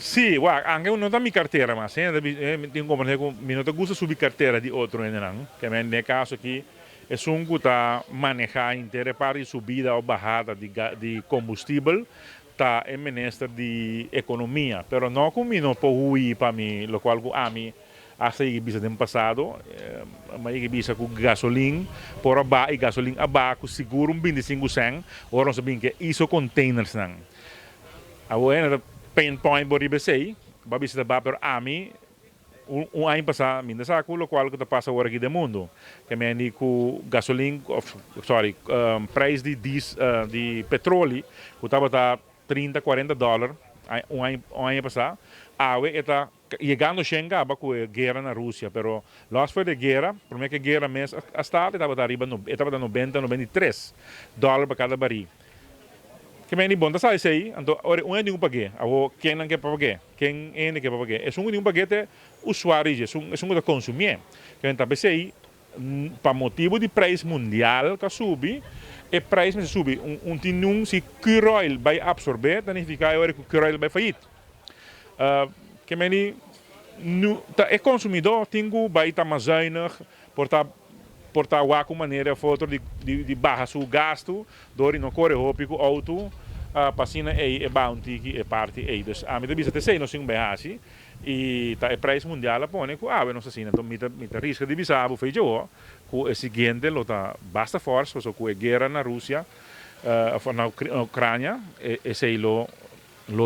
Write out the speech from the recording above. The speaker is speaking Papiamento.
Sí, wak, anke no ta mi kartera mas, eh, mi tin ku komprendé ku mi no ta gusta subi kartera di otro hendenan, ke men den e kaso aki esun ku ta manehá henter e parti di subida òf bahada di di kombustibel ta e minister di ekonomia, pero no ku mi no por hui pa mi lokual ku ami a sigui bisa den pasado, mi a yega bisa ku gasolin por a baha i gasolin a baha ku sigur un 25 sèn ora nos a bin ku e ISO containersnan. Awor hende ta pinpoint bo riba esei, bo a bisa ta baha pero ami un aña pasá mi no ta sa ku lokual ku ta pasa awor aki den mundu. Ke men di ku gasolin òf sorry prijs di di petroli ku tabata 30 40 dòler un aña pasá awe e ta yegando shen kaba ku e guera na Rusia, pero los for di e guera, prome ku e guera mes a start e tabata ariba e tabata 90, 93 dòler pa kada barí. Ke men di bon ta sa esei, anto ora un hende tin ku pag'é, awor ken nan ke pa pag'é? Ken hende ke pa pag'é? Esun ku tin ku pag'é ta e usuario dje, esun esun ku ta konsumié. Ke men ta p'esei pa motibu di preis mundial ku a subi, e preis mester subi. Un tin nun si Curoil bai apsorbé ta nifiká e ora ku Curoil bai fayit. Ke meni nu ta e konsumidó tin ku bai ta mas zuinig, por ta por ta wak un manera of otro di di baha su gastu dor di no kore hopi ku outo pa asina ei e baha un tiki e parti ei. Dus ami ta bisa ta esei nos tin ku bai hasi i ta e prijs mundial a pone ku awe nos asina. Enton mi ta mi ta riska di bisa bo fecha awor ku e siguiente lo ta basta fòrs pasobra ku e guera na Rusia of na Ukrania esei lo.